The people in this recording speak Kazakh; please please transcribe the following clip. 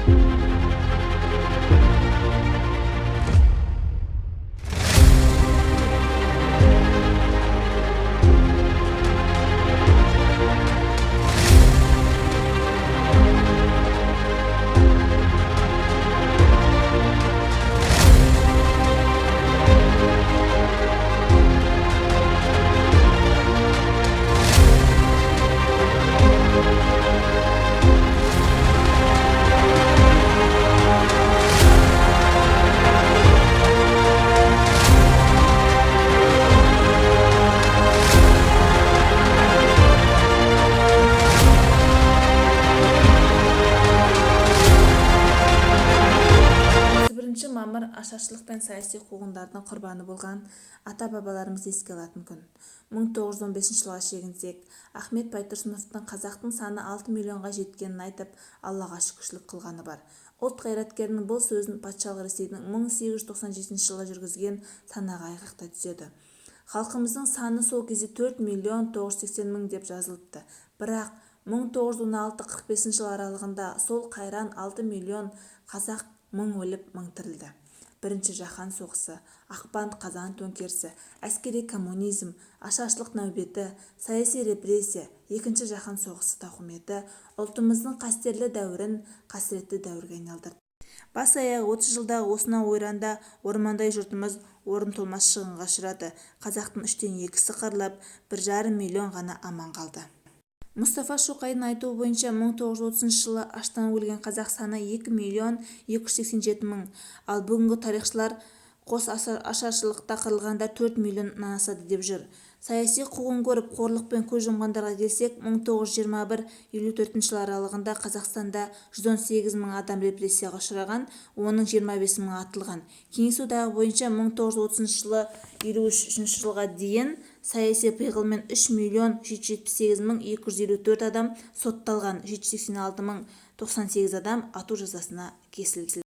31 мамыр ашаршылық пен саяси қуғындардың құрбаны болған ата-бабаларымызды еске алатын күн. 1915 жылға шегінсек, Ахмет Байтұрсыновтың қазақтың саны 6 миллионға жеткенін айтып, Аллаға шүкіршілік қылғаны бар. Ұлт қайраткерінің бұл сөзін патшалық Ресейдің 1897 жылы жүргізген санағы айғақтай түседі. Халқымыздың саны сол кезде 4 миллион 980 мың деп жазылыпты. Бірақ, 1916-45 жыл аралығында сол қайран 6 миллион қазақ мың өліп, мың тірілді. Бірінші жаһан соғысы, Ақпан-Қазан төңкерісі, әскери коммунизм, ашаршылық нәубеті, саяси репрессия, Екінші жаһан соғысы тауқыметі ұлтымыздың қастерлі дәуірін қасіретті дәуірге айналдырды. Бас-аяғы 30 жылдағы осынау ойранда ормандай жұртымыз орны толмас шығынға ұшырады. Қазақтың үштен екісі қырылып, 1,5 миллион ғана аман қалды. Мұстафа Шоқайдың айтуы бойынша 1930 жылы аштан өлген қазақ саны 2 миллион 287 мың. Ал бүгінгі тарихшылар қос ашаршылықта қырылғандар 4 миллионнан асады деп жүр. Саяси қуғын көріп, қорлықпен көз жұмғандарға келсек, 1921-54 жыл аралығында Қазақстанда 118 мың адам репрессияға ұшыраған, оның 25 мыңы атылған. Кеңес Одағы бойынша 1930 жылы 53 жылға дейін саяси пиғылмен 3 миллион 778 мың 254 адам сотталған, 786 мың 98 адам ату жазасына кесілді.